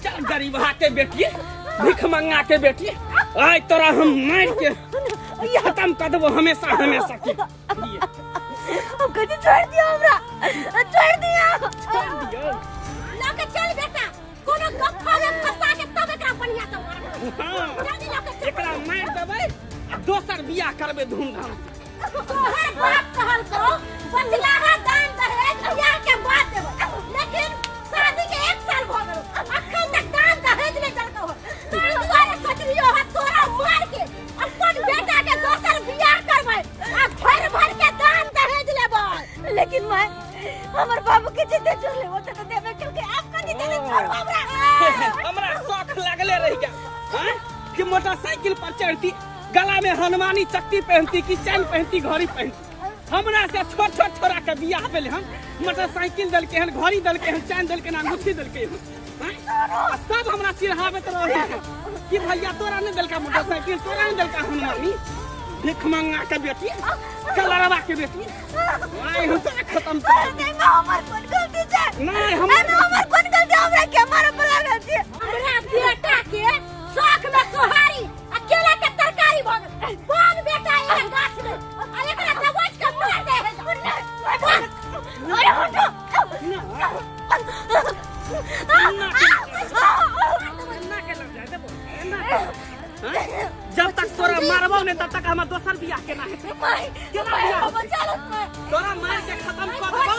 चल गरीबहा के बेटी, भीख मंगा के बेटी, आय तोरा हम मार के खत्म कर देबो हमेशा हमेशा के। अब कथी छोड़ दियो हमरा, छोड़ दियो, छोड़ दियो। लके चल बेटा, कोनो गप्पा में फंसा के तब एकरा बढ़िया से मारब। हां जल्दी लके चल, एकरा मार देबै आ दोसर बियाह करबै धूमधाम। तोहर बाप कहल को बचलाहा दान दहेज बियाह के बाद देबै, लेकिन शादी के 1 साल भ गेल, अखन तक दान दहेज नहीं देलको। ताहि दुआरे सोचलियो ह तोरा मार के अपन बेटा के दोसर बियाह करबै आ भर भर के दान दहेज लेबै। लेकिन माय हमर बाबू के जिंदे छोड़ ले, वो तो देबे केलकै, आप कथी देबे? छोड़ू हमरा। हमरा शौक लागले रह गया हां कि मोटरसाइकिल पर चढ़ती, गला में हनुमानी चक्की पहनती कि चैन पहनती, घड़ी पहनती। हमरा से छोट छोट छोरा के बियाह भेल हन, मोटरसाइकिल देलकै हन, घड़ी देलकै हन, चैन देलकै हन, अंगूठी देलकै हन। सब हमरा चिढ़ाबैत रहे कि भैया तोरा नहीं देलका मोटरसाइकिल, तोरा नहीं देलका हनुमानी, भीख मंगा के बेटी, कलरवा के बेटी, आइ हम तोरा खत्म कर देब। हमर कोन गलती छै? नहीं हमर कोन गलती? हमरा के मारे पर लागल छै? हमरा बेटा के शौक में सोहारी आ केला के तरकारी भ गेल। कोन बेटा एहन गाछ में आ एकरा दबोच के मार दे है। अरे हटो। जब तक तोरा मारबो नहीं तब तक हमर दोसर बियाह केना हेतै? केना बियाह हेतै? तोरा मार के खत्म कर देबो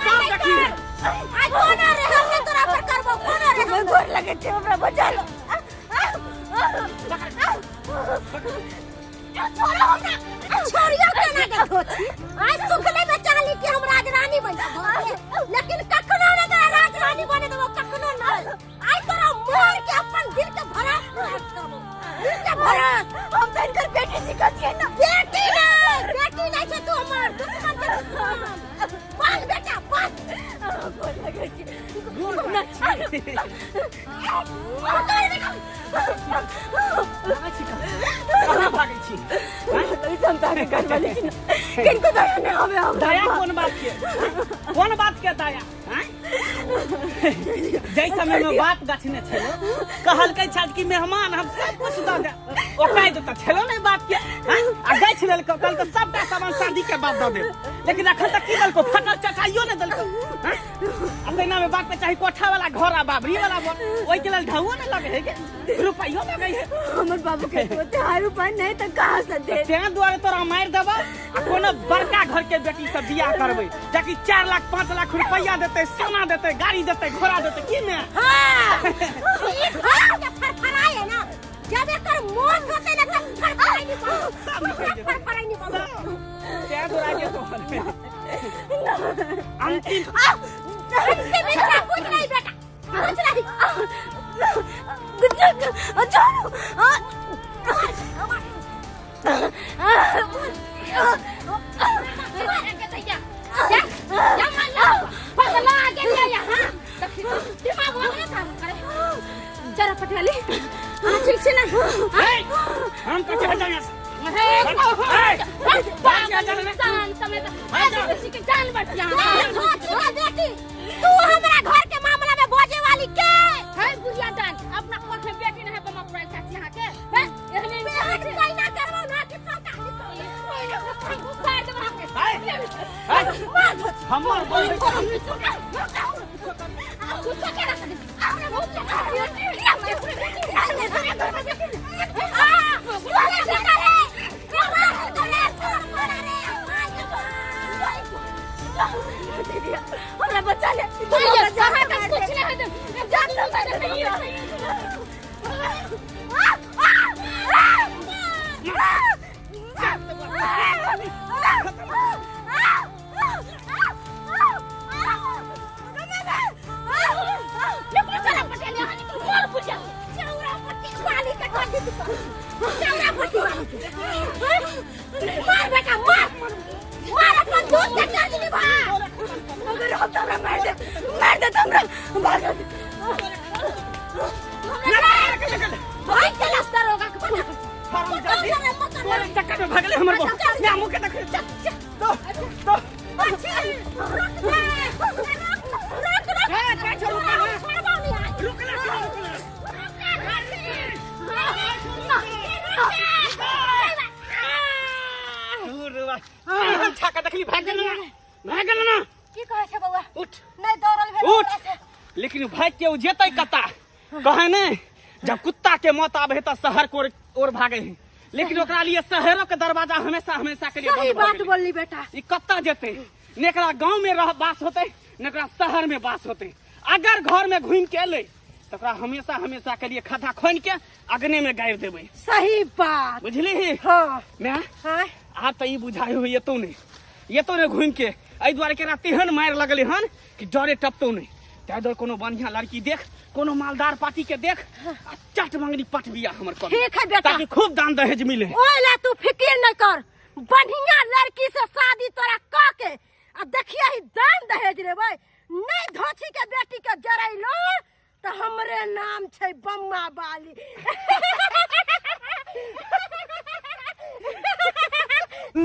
तब देखी। आइ कोना रे हमने तोरा पर करबो, कोना रे हम गोर लगे छै, हमरा बचा लो। छोड़ो हमरा, छोड़ियो केना के धोती। आइ सुखले में चाहली कि हम राजरानी बन जाबो, लेकिन कखनो ने तोरा राजरानी बने देबो, कखनो न। आइ तोरा मार के अपन दिल के भरास करबो, दिल के भरास। हम त इनकर बेटी सिखल छियै ना। बेटी नहीं, बेटी नहीं छै तू हमर, दुश्मन के दुश्मन। बाल बेटा बाल। गोर लगे छै। गोर लगे छै। कहाँ भागै छी? किनको दया नहीं आवे हमरा। दया कोन बात के? कोन बात के दया? जै समय में बाप गछने छलो, कहलकै छल कि मेहमान हम सब कुछ दऽ दे, ओकरा तऽ छलो नहीं बाप के। आ गछ लेलको, कहलकै सबटा सामान शादी के बाद दऽ देब, लेकिन अखन तक की देलको? फटल चटाइयो नहीं देलको। आ तहिना में बाप के चाही कोठा वाला घर आ बाबरी वाला घर, ओहि के लेल ढाउओ नहीं लगे है के, रुपैयो लगे है। हमर बाबू के ओते रुपैया नहीं तऽ कहाँ से दे? तें दुआरे तोरा मारि देबो आ कोनो बड़का घर के बेटी से बियाह करबै, जाकि 4 लाख 5 लाख रुपैया देतै, सोना देतै, गाड़ी देतै, घोड़ा देतै, की ने? हां ई घर के फरफराय है ना, जब एकर मौत होतै ना तब फरफराय नहीं पाबो, फरफराय नहीं पाबो। तें दुआरे के तोहर अंतिम अंतिम इच्छा कुछ नहीं बेटा, कुछ नहीं। छोड़ो। जरा पटवाली, हाँ ठीक छै ना? हम कथी हट जाए। तू हमरा घर के मामला में बोझे वाली के है बुढ़िया दान, अपना कोख में बेटी नहीं बमा पड़ल चाची यहाँ के है, एहने कोई ना करबो ना कि सरकार उखाड़ देबो हमके। हमर बोल कुछ के रख दे हमरा बहुत हमरा बचा ले। कुछ नहीं है, मार बेटा मार, मार अपन दूध के कर दी भाई। अगर हम तोरा मार दे, मार दे तोरा भाग भाई चल अस्तर होगा तोरे चक्कर में भागले हमर बो ना मुंह के देख तो तो रुक जा, रुक रुक। रुक ना। भाग के उ जेतै कता कहे ने जब कुत्ता के मौत आवे त शहर को ओर भागे है, लेकिन ओकरा लिए शहरों के दरवाजा हमेशा हमेशा के लिए सही बंद भऽ बात गेलै। बोलली बेटा। ई कत्ता जेतै, ने एकरा गांव में रह बास होते ने एकरा शहर में बास होते। अगर घर में घूम के एलै त ओकरा हमेशा हमेशा के लिए खद्धा खोन के अग्नि में गाड़ि देबै। सही बात बुझली? हाँ। मैं हाँ आब त ई बुझाइ हो एतौ नहि, एतौ नहि घूम के, एहि दुआरे केरा तेहन मारि लगलै हन कि डरे टपतौ नहि। ताहि दुआरे कोनो बढ़िया लड़की देख, कोनो मालदार पार्टी के देख आ चट मंगनी पट बियाह हमर कर। ठीक है बेटा, ताकि खूब दान दहेज मिले। ओइ ला तू फिकिर नहीं कर, बढ़िया लड़की से शादी तोरा क के आ देखिए ही दान दहेज रे भाई। नहीं धोछी के बेटी के जरैलो तो हमरे नाम छै बम्मा बाली।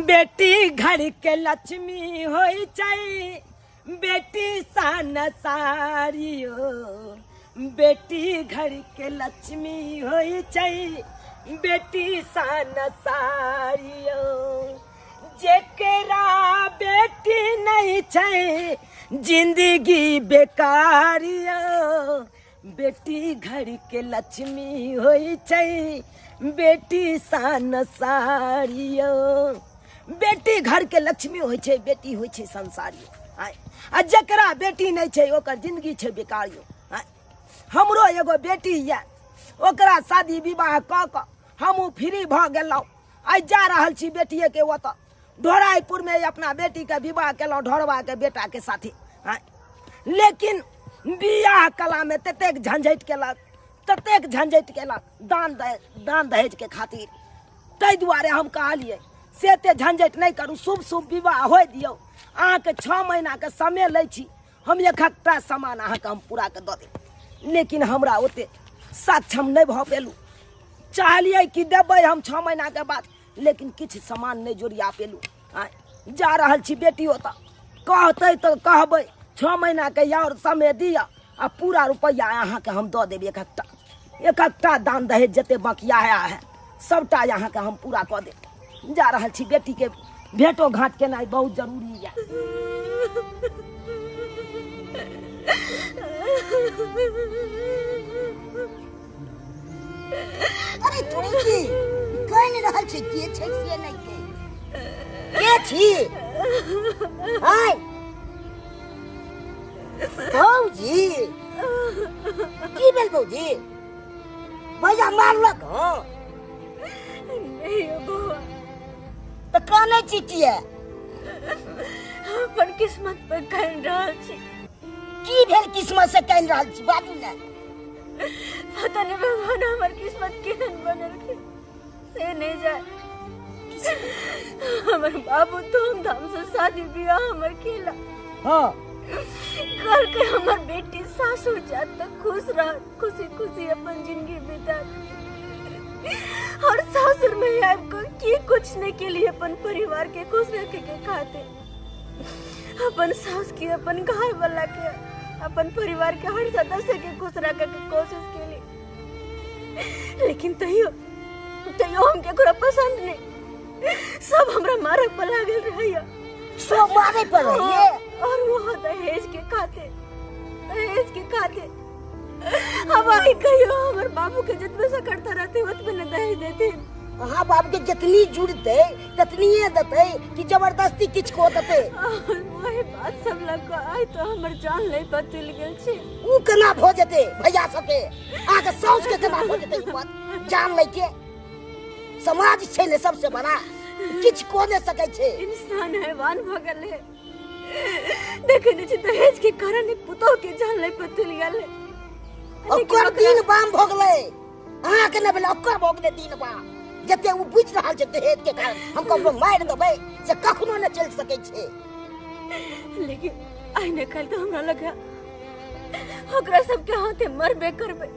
बेटी घर के लक्ष्मी होई छै, बेटी सान सारियो। बेटी घर के लक्ष्मी होई छै, बेटी सान सारियो। जेकरा बेटी नहीं छै जिंदगी बेकारियो। बेटी घर के लक्ष्मी होई छै, बेटी सान सारियो। बेटी घर के लक्ष्मी होई छै, बेटी होई छै संसारियो। आ जकरा बेटी नहीं छै ओकर जिंदगी छै बेकारियो। हमरो एगो बेटी ये, ओकरा शादी विवाह क क हमहूँ फ्री भऽ गेलहुँ। आइ जा रहल छी बेटिए के ओतऽ ढोराईपुर में अपना बेटी के विवाह केलहुँ ढोरबा के बेटा के साथे। लेकिन बियाह कला में ततेक झंझटि केलक, ततेक झंझटि केलक दान दहेज के खातिर। ताहि दुआरे हम कहलियै से एते झंझटि नहि करू, शुभ शुभ विवाह होइ दियौ। अहाँके 6 महीना के समय लै छी, हम एकटा सामान अहाँके हम पूरा के दऽ देब। लेकिन हमरा ओते सक्षम नहि भऽ पेलहुँ। चाहलियै कि देबै हम 6 महीना के बाद, लेकिन किछु सामान नहि जोड़िया पेलहुँ। जा रहल छी बेटी ओतऽ, कहतै तऽ कहबै 6 महीना के और समय दिअ आ पूरा रुपैआ अहाँके हम दऽ देब। एकटा एकटा दान दहेज जते बकिया है सबटा अहाँके हम पूरा कऽ देब। जा रहल छी बेटी के भेंटो घाट केनाइ बहुत जरूरी यऽ। अरे तोरी की कहि रहल छै, के छै से नहि के के छी? आय भौजी, की भेल भौजी? भैया मारलक? हँ नहीं बौआ। तऽ कानै छी किया? अपन किस्मत पर कानि रहल छी। की भेल किस्मत से कानि रहल छी बाजू ने? पता नहीं भगवान हमर किस्मत केहन बनल से नहीं जाए। हमर बाबू धूमधाम से शादी बियाह हमर केला। हाँ कल के हमर बेटी सासुर जात तक खुश रह, खुशी खुशी अपन जिंदगी बिता। और सासुर में आबि के कुछ नहीं के लिए अपन परिवार के खुश रखे के खातिर अपन सास के, अपन घर वाला के, अपन परिवार के हर सदस्य के खुश रखे के कोशिश केली। लेकिन तैयो तैयो हम केकरो पसंद नहीं, सब हमरा मारे पर लागल रहैया। सब मारे पर रहैया? और वो दहेज के खातिर, दहेज के खातिर। अब आई कहियो हमर बाबू के जितने से करता रहते उतने न दहेज देते। अहाँ बाबू के जितनी जुड़ते ततनी देते कि जबरदस्ती किछ को देते। वही बात सब लग आइ तो हमर जान ले बचल गेल छै। उ केना भ जेते भैया सबके, अहाँ के साउस के केना भ जेते? बात जान ले के समाज छै ने सबसे बड़ा, किछ को ने सकै छै। इंसान हैवान भ गेल है। देखे नै छी दहेज के कारण एक पुतोह के जान ले बचल गेल। ओकर दिन बाम भ गेलै, अहाँ के ने भेलै, ओकर भ गेलै दिन बाम। जते उ बुझि रहल छै दहेज के कारण हम ककरो मारि देबै से कखनो नहि चलि सकै छै। लेकिन आइ ने काल्हि तऽ हमरा लगा ओकरा सबके हाथे मरबे करबै।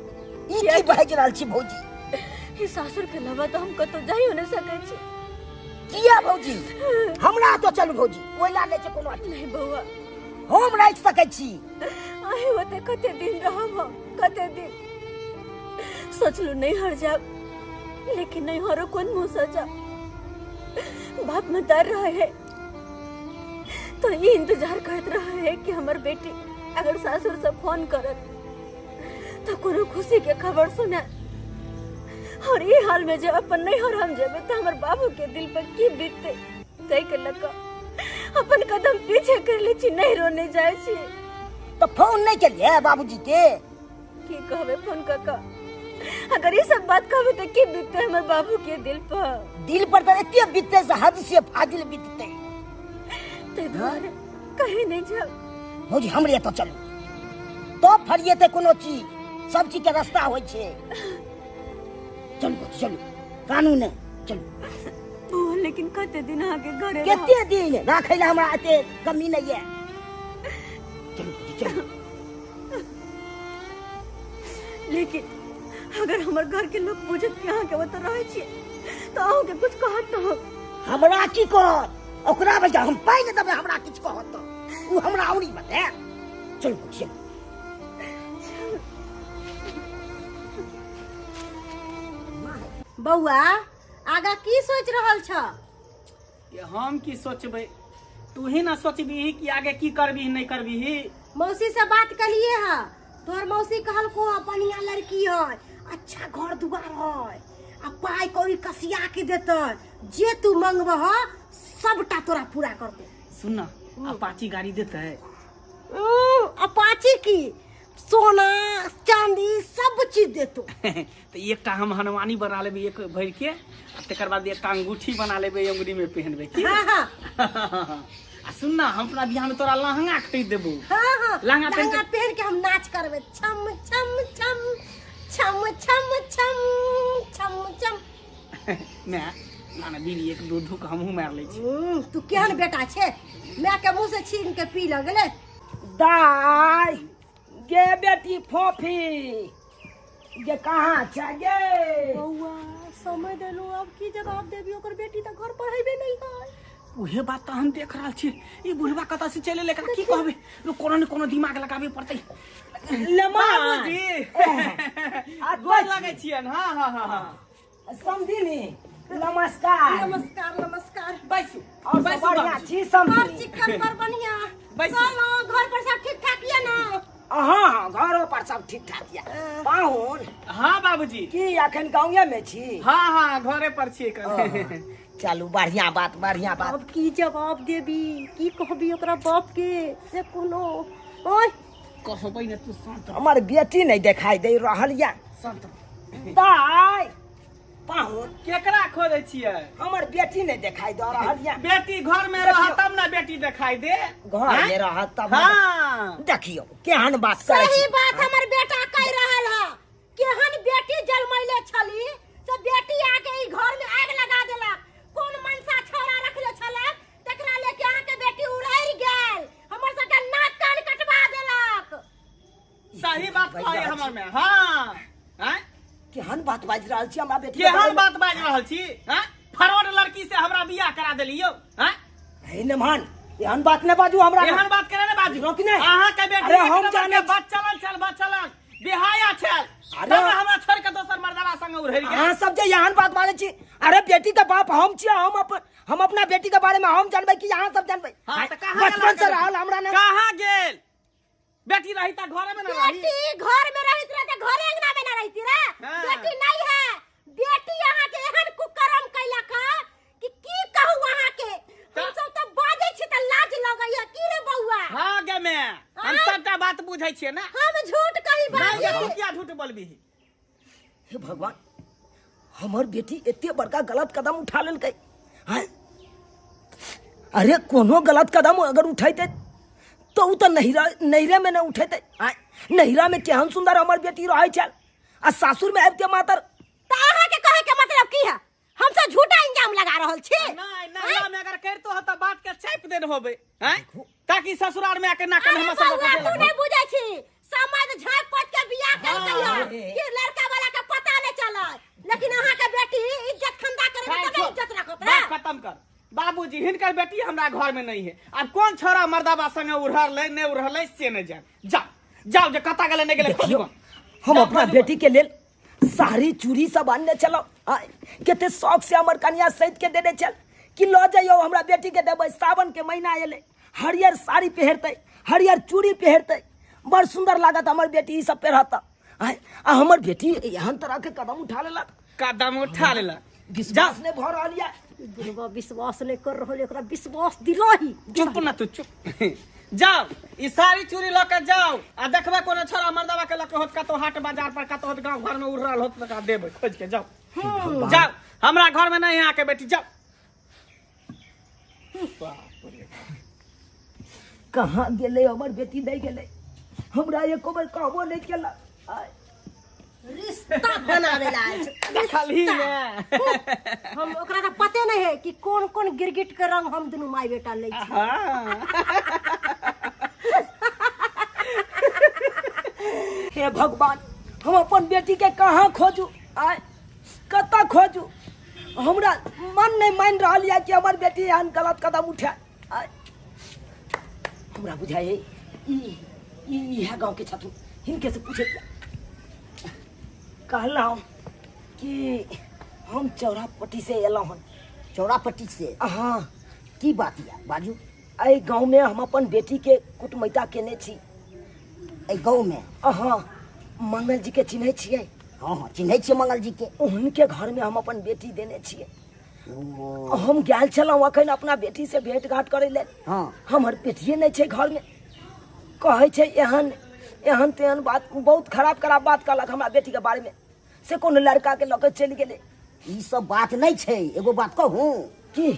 ई की बाजि रहल छी भौजी? ई सासुर के अलावा तऽ हम कतौ जाइयो नहि सकै छी। किया भौजी? हमरा तो चलू भौजी, ओहि ला नहि छै कोनो अथी। नहीं बौआ, हम राखि सकै छी। आइ ओते कते दिन रहब हम, कते दिन सोचलू नहीं हर जाब, लेकिन नहीं हरो कौन मुँह सजा। बाप में डर रहे है तो ये इंतजार करते रहे है कि हमार बेटी अगर सासुर से फोन करत तो कोनो खुशी के खबर सुना। और ये हाल में जब अपन नैहर हम जेबे तो हमर बाबू के दिल पर की बीतते, तै के लगा अपन कदम पीछे कर ले छी, नहीं रोने जाय छी। तो फोन नहीं केलिए बाबूजी के? की कहबे फोन काका, अगर ये सब बात कहबे तो की बीतते हमर बाबू के दिल पर? दिल पर तो एते बीतते से हद से फाजिल बीतते। ते दुआरे कहीं नहीं जाओ। भौजी हमरे तो चलू तो फरिएते कोनो चीज, सब चीज के रास्ता होय छे। चलू चलू कानून है चलू। ओ लेकिन कते दिन आगे घरे कते दिन राखै ला हमरा एते कमी नहीं है। चलू चलू। लेकिन अगर हमर घर के लोग बुझत कि अहाँ के ओतऽ रहै छियै तो अहूँ के कुछ कहत तो हमरा की कहत? ओकरा बजा हम पाइ ने देबै, हमरा किछु कहत तो उ हमरा औरी बतायत। चलू चलू। बौआ आगा की सोच रहल छ? ये हम की सोचबै, तू ही ना सोचबी कि आगे की करबी नहीं करबी। मौसी से बात कलिए है, तोहर मौसी कहलको बढ़िया लड़की है, अच्छा घर दुआर है, आ पाई कौड़ी कसिया के देते, जे तू मंगबह सबटा तोरा पूरा करते। सुन ना, अपाची गाड़ी देते है? अपाची की सोना चांदी सब चीज देतो। तो एकटा हम हनुमानी बना लेबै एक भर के, आ तकर बाद एकटा अंगूठी बना लेबै, अंगूरी में पहनबै की। हां हां। आ सुन ना, हम अपना बियाह में तोरा लहंगा खरीद देबो। हां हां, लहंगा पहन के हम नाच करबै, छम छम छम छम छम छम छम छम। मैं ना बीड़ी एक दो धूक हमहू मार लै छी। तू केहन बेटा छे, मैं के मुंह से छीन के पी लगले। दाई गे बेटी फोफी गे कहाँ छ गे? बौआ समय देलू, अब की जवाब देबी? ओकर बेटी त घर पर हेबे नहीं है। उहे बात त हम देख रहल छी, ई बुढ़वा कतऽ से चले लेकर की कहबे, कोनो न कोनो दिमाग लगाबे पड़तै। बाबूजी गोर लगै छियन। हां हां हां समधिनी नमस्कार। नमस्कार नमस्कार। बैसू और बैसू। बढ़िया छी समधिनी? चिकन पर बढ़िया। बैसू। घर पर सब ठीक ठाक या ना? हाँ हाँ, घरों पर सब ठीक ठाक या। पाहुन। हाँ बाबूजी। की अखन गाँवे में छी? हाँ हाँ घरे पर छी। चलू बढ़िया बात, बढ़िया बात। अब की जवाब देबी, की कहबी ओकरा बाप के से कोनो? ओए कहबै ने तू शांत। हमर बेटी नहीं देखाई दे रहल या। शांत दाई पाहुन केकरा खोजै छियै? हमर बेटी नहीं देखाई दे रहल या। बेटी घर में रहत तब ना बेटी देखाई दे। घर में रहत तब। हां देखियो केहन बात करै सही बात हमर बेटा कह रहल है। केहन बेटी जन्मैले छली से बेटी आके ई घर में आग लगा देलक। कोन मनसा छोरा रखले छला तकरा लेके आके के बेटी उड़ाई गेल, हमर सबके नाक कान कटवा देलक। सही बात कहे हमर में। हां हैं केहन बात बाजि रहल छी हमरा बेटी? केहन बात बाजि रहल छी? हैं फरवड लड़की से हमरा बियाह करा देलियो। हैं हे नमान, एहन बात न बाजू हमरा। एहन बात करे न बाजू। रोक ने अहाँ के बेटी। अरे हम जाने बचलन चल बचलन बिहाया छल, अरे हमरा छोड़ के दोसर मर्दवा संग उड़ेल गेल। अहाँ सब जे एहन बात बाजै छी। अरे बेटी के बाप हम छी, हम अपना बेटी के बारे में हम जानबै कि अहाँ सब जानबै? हां त कहां बचपन से रहल हमरा ने। कहां गेल बेटी? रही त घरे में न रही। बेटी घर में रहित रहे त घरे अंगना में न रहिती रे। बेटी नहीं है, बेटी अहाँ के एहन कुकर्म कैलक कि की कहू अहाँ के। हम सब त बाजै छी त लाज लगैया की रे बौआ? हां गे मैं हम सबटा बात बुझै छियै ना। हम झूठ कही बाजै? तू किया झूठ बोलबी? हे भगवान, हमर बेटी एते बड़का गलत कदम उठा लेलकै। हां अरे कोनो गलत कदम अगर उठैते तो उ त नहिरा नहिरे में न उठेते। नहिरा में केहन सुंदर हमर बेटी रहै छल, आ सासुर में आबिते मातर। त अहाँ के कहे के मतलब की है? हम सब झूठा इंजाम लगा रहल छी। नहीं नहिरा में अगर करतो ह त बात के चाप देन होबे हैं, ताकि ससुराल में आके ना कन हम सब तू नहीं बुझै छी। समाज झाँप पोत के बियाह केलकै कि लड़का वाला के पता नहीं चलल, लेकिन अहाँ के बेटी इज्जत खंदा करे में तब इज्जत रखत रे। बात खत्म कर बाबूजी, हिनकर बेटी हमरा घर में नहीं है। अब कौन छोरा मर्दाबा संगे उड़ल नहीं उड़ल से नहीं जान। जाओ जाओ जे कता गेले नहीं गेले खोजू। हम अपना बेटी के लेल साड़ी चूड़ी सब आनने चलो, कते शौक से हमर कनिया सैत के देने चल कि ल जाइयो हमरा बेटी के देबै। सावन के महीना एले, हरियर साड़ी पहिरतै, हरियर चूड़ी पहिरतै, बड़ सुंदर लागत हमर बेटी ई सब पहिरत। आ हमर बेटी एहन तरह के कदम उठा लेलक। कदम उठा लेलक, विश्वास नहीं भ रहल या। बुढ़वा विश्वास नहीं कर रहल, एकरा विश्वास दिलाही। चुप ना तू, चुप। जाओ ई सारी चूड़ी ल के जाओ आ देखबे कोनो छोरा मर्दवा के लके होत कतो हाट बाजार पर कतो होत गांव घर में उड़ रहल होत त देबे खोज के। जाओ जाओ, हमरा घर में नहीं आके बेटी, जाओ। कहाँ गेलै हमर बेटी? नहीं गेलै, हमरा एको बेर कहबो नहीं केलक। रिश्ता बनावे ला आयल छै। देखलही ने? हम ओकरा तऽ पते नहीं है कि कौन कौन गिरगिट के रंग हम दुनू माय बेटा लै छी। हाँ। हे भगवान, हम अपन बेटी के कहाँ खोजू, आय कतऽ खोजू? हमरा मन नहीं मान रहल या कि हमर बेटी एहन गलत कदम उठाए। आय हमरा बुझाइ ई इएह गाँव के छथुन, हिनके से पूछे। कहलहुँ कि हम चौरापट्टी से एलहुँ हन। चौरापट्टी से? हाँ। की बात या बाजू? एहि गाँव में हम अपन बेटी के कुटमैता केने छी। एहि गाँव में? हाँ। मंगल जी के चिन्है छियै? हाँ हाँ चिन्है छियै मंगल जी के। हुनके घर में हम अपन बेटी देने छियै। हम गेल छलहुँ अखन अपना बेटी से भेंट घाट करै लेल। हाँ। हमर बेटिए नहीं छै घर में। कहै छै एहन एहन तेहन बात, बहुत खराब खराब बात कहलक हमरा बेटी के बारे में। से कोनो लड़का के लऽ के चलि गेलै। ई सब बात नहीं छै। एगो बात कहूँ? की?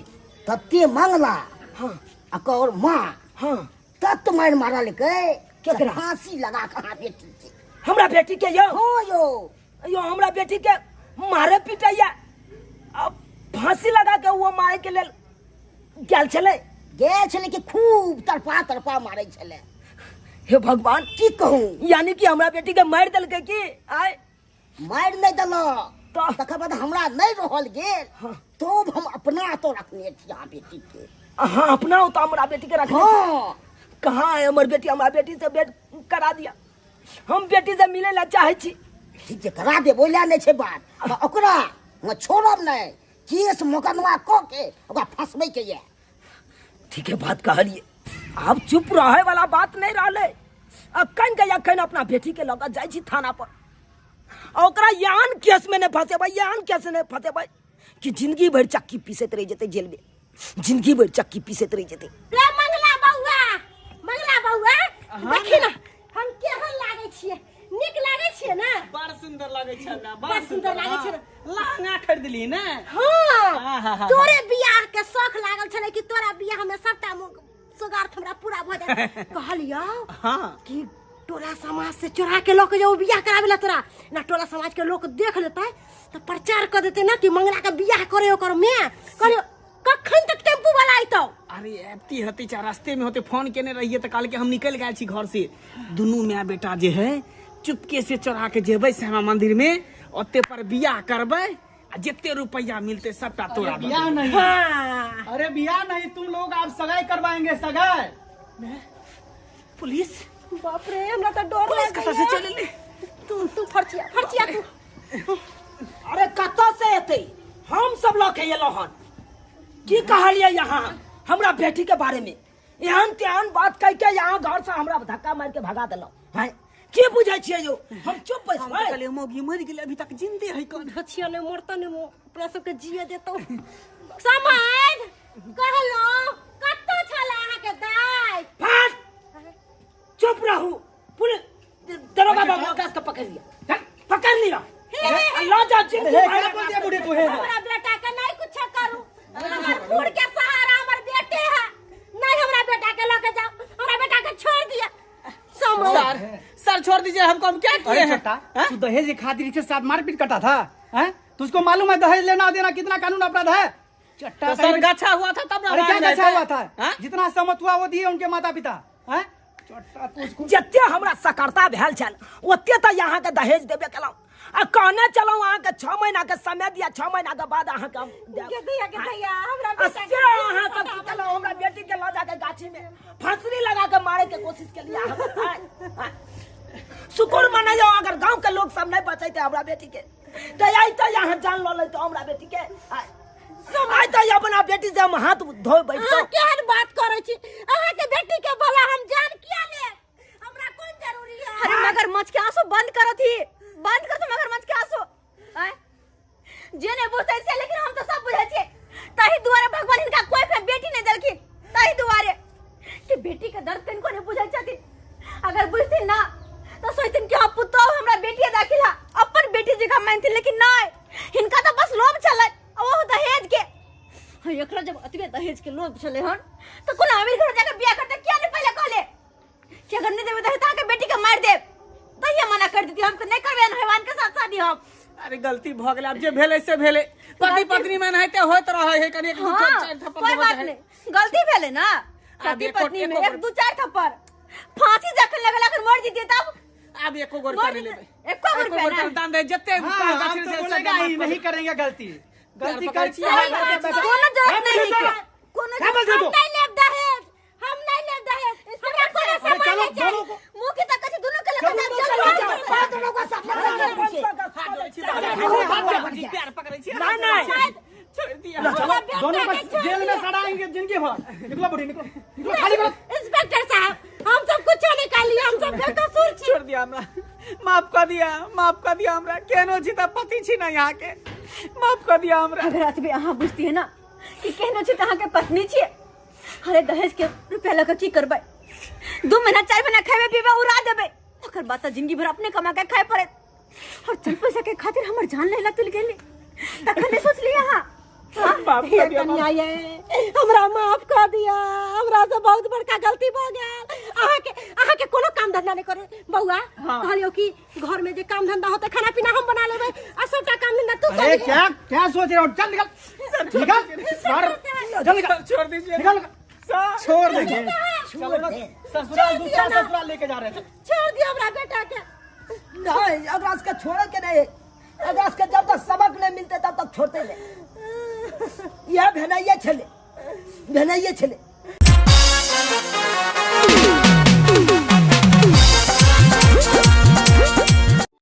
तते मंगला हाँ आ कर माँ हाँ तत मारि मारलकै केकरा? फांसी लगा के अहाँ बेटी के। हमरा बेटी के? यौ हाँ यौ, यो हमरा बेटी के मारे पीटैया, अब फांसी लगा के वो मारे के लेल गेल छलै। गेल छलै कि खूब तड़पा तड़पा मारै छलै। हे भगवान, की कहूँ? यानी कि हमरा बेटी के मारि देलकै की? आय मारि नहि देलक, तकर बाद हमरा नहीं रहल गेल। हाँ। तो हम अपना तो रखने छी अहाँ बेटी के। हाँ अपना हो तो हमरा बेटी के रखने। हाँ। कहाँ है हमर बेटी? हमरा बेटी से भेंट करा दिया, हम बेटी से मिले ला चाहे छी। ठीक छै, करा देब, ओहि लए नहि छै बात। ओकरा हम छोड़ब नहि, केस मोकदमा कऽ के ओकरा फंसबै के ये। ठीक है बात कहलिए, आब चुप रहे वाला बात नहीं रहलै। अखन के अखन अपना बेटी के लऽ के जाइ छी थाना पर, ओकरा एहन केस में नहीं फंसेबै, एहन केस में नहीं फंसेबै कि जिंदगी भरि चक्की पीसैत रहि जेतै जेल में, जिंदगी भरि चक्की पीसैत रहि जेतै। रे मंगला बौआ, मंगला बौआ, देखी ना हम केहन लागै छियै? नीक लागै छियै ना? बड़ सुंदर लागै छै ना, बड़ सुंदर लागै छै। लहंगा खरीदली ना? हाँ। तोरे बियाह के शौक लागल छलै कि तोरा बियाह में सबटा सोगार्थ हमरा पूरा भऽ जायत। कहलियौ हाँ कि टोला समाज से चोरा के लऽ के जाओ बियाह कराबे ला तोरा ना, टोला समाज के लोग देख लेतै तऽ प्रचार कर देतै ना कि मंगला के बियाह करे ओकर माय। कहलियौ कखन तक टेम्पू वाला अइतौ? अरे एती हती चा रास्ते में होते फोन केने रहिए तऽ कहलकै हम निकल गए छी घर से। दुनू माय बेटा जे है चुपके से चोरा के जेबै श्यामा मंदिर में, ओते पर बियाह करबै आ जितने रुपया मिलते सबटा तोरा। बियाह नहीं। हाँ। अरे बियाह नहीं, तुम लोग आप सगाई करवाएंगे, सगाई। पुलिस? बाप रे, हमरा तऽ डर पुलिस कतऽ से चलि एलै? तू तू फरचिया फरचिया तू। अरे कतऽ से एतै? हम सब लऽ के एलहुँ हन। की कहलियै यहाँ हमरा बेटी के बारे में? एहन तेहन बात कह के यहाँ घर से हमरा धक्का मार के भगा देलहुँ। हैं की बुझै छियै यौ? हम चुप बैसबै? कहलियै मौगी मरि गेलै, अभी तक जिंदे है कौन? धछिया नहि मरतौ ने, अपना सबके जिए देतौ। समाज कहलहुँ कतऽ छलै अहाँके दाइ? फाट, चुप रहू। पुलिस दरोगा बाबू आकाश के पकड़ लिया, पकड़ लिया, ला जा। हमरा बेटा के नहीं कुछ करू, हमर बूढ़ के सहारा हमर बेटे है। नहीं हमरा बेटा के लऽ के जाओ, हमरा बेटा के छोड़ दिया। सर सर छोड़ दीजिए हमको, हम क्या किए हैं? तू दहेज के खातिर इसके साथ मारपीट करता था हैं? तुझको मालूम है दहेज लेना देना कितना कानून अपराध है? तो सर गच्छा हुआ था तब ना। अरे क्या गच्छा हुआ था? जितना सहमत हुआ वो दिए उनके माता पिता हैं? जते हमरा सकर्ता भेल छल ओते तऽ यहाँ के दहेज देबे केलहुँ। आ कहने चलहुँ अहाँ के 6 महीना के समय दिया, 6 महीना के बाद अहाँ के हम देब। अहाँ सब की केलहुँ? हमरा बेटी के लऽ जाके गाछी में फांसरी लगा के मारे के कोशिश केलियै। शुक्र मनैयौ अगर गाँव के लोग सब नहीं बचैते हमरा बेटी के तऽ आइ तऽ यहाँ जान लऽ लेतौ हमरा बेटी के। आइ तऽ अपना बेटी से हम हाथ धोइ बैठतौ। केहन बात करै छी? अहाँ के बेटी के भला हम जान किया लेब? हमरा कोन जरूरी है? अरे मगरमच्छ के आंसू बंद करत ही, बंद आनथिन, लेकिन नहीं, हिनका तो बस लोभ छलै आ ओहो दहेज के। हाँ, एकरा जब अतबे दहेज के लोभ छलै हन तो कोनो अमीर घर जाके बियाह करते, किया नहीं पहले कहले कि अगर नहीं देबे दहेज त अहाँके बेटी के मारि देब, तहिया मना कर देती, हम नहीं करबे हैवान के साथ शादी हम। अरे गलती भ गेलै, आब जे भेलै से भेलै, पति पत्नी में एनाहिते होइत रहै है, कनि एक दू हाँ, चारि थप्पड़ कोई देबऽ बात चाही। नहीं, गलती भेलै ना, पति पत्नी में एक दू चारि थप्पड़, फांसी जखन लगल अगर मर जैतियै तब आब एको गो रुपया नहीं लेबै, एको गो रुपया एको गो दान दे जते हाँ, हम तो बोलेगा ही नहीं करेंगे गलती, गलती कर छी, कोनो जरूरत नहीं है, कोनो क्या बोलते हो? हम नहीं लेब दहेज, हम नहीं लेब दहेज, हमरा कोनो सामान नहीं चाही, मुंह के तक छै दुनू के लगा प्यार पकड़ै छी, नहीं नहीं छोड़ दिया दोनों को जेल में सड़ाएंगे जिंदगी भर। निकलो बुढ़ी, निकलो निकलो, खाली करो। इंस्पेक्टर साहब हम सब कुछ नहीं कहलिए, हम सब बेकसूर छी। छोड़ दिया हमरा, माफ कर दिया, माफ कर दिया हमरा, केनो छी त पति छी ना यहाँ के, माफ कर दिया हमरा। अगर अतबे अहाँ बुझतियै ना कि केहनो छी त अहाँ के पत्नी छियै, अरे दहेज के रुपया लऽ के की करबै, 2 महीना 4 महीना खेबै पीबै उड़ा देबै, ओकर बाद त जिंदगी भर अपने कमा के खाय पड़त, और चंद पैसा के खातिर हमर जान लेला तुल गेली, तखन नहीं सोचलियै अहाँ। माफ कर दिया, कन्या ये हमरा माफ कर दिया, हमरा से बहुत बड़का गलती भ गेल। अहाँ के कोनो काम धंधा नहीं करे बउआ। हाँ। कहलियो कि घर में जे काम धंधा होते खाना पीना हम बना लेबै आ सबटा काम धंधा तू अरे कर। क्या क्या सोच रहे हो, चल निकल निकल सर, चल निकल, छोड़ दीजिए, निकल, सर छोड़ दीजिए, चलो ना ससुराल, दूसरा ससुराल लेके जा रहे हैं। छोड़ दिया हमरा बेटा के। नहीं, अगर इसका छोड़े के नहीं, अगर इसके जब तक सबक नहीं मिलते तब तक छोड़ते नहीं। यह भेनाइए छले, भेनाइए छले।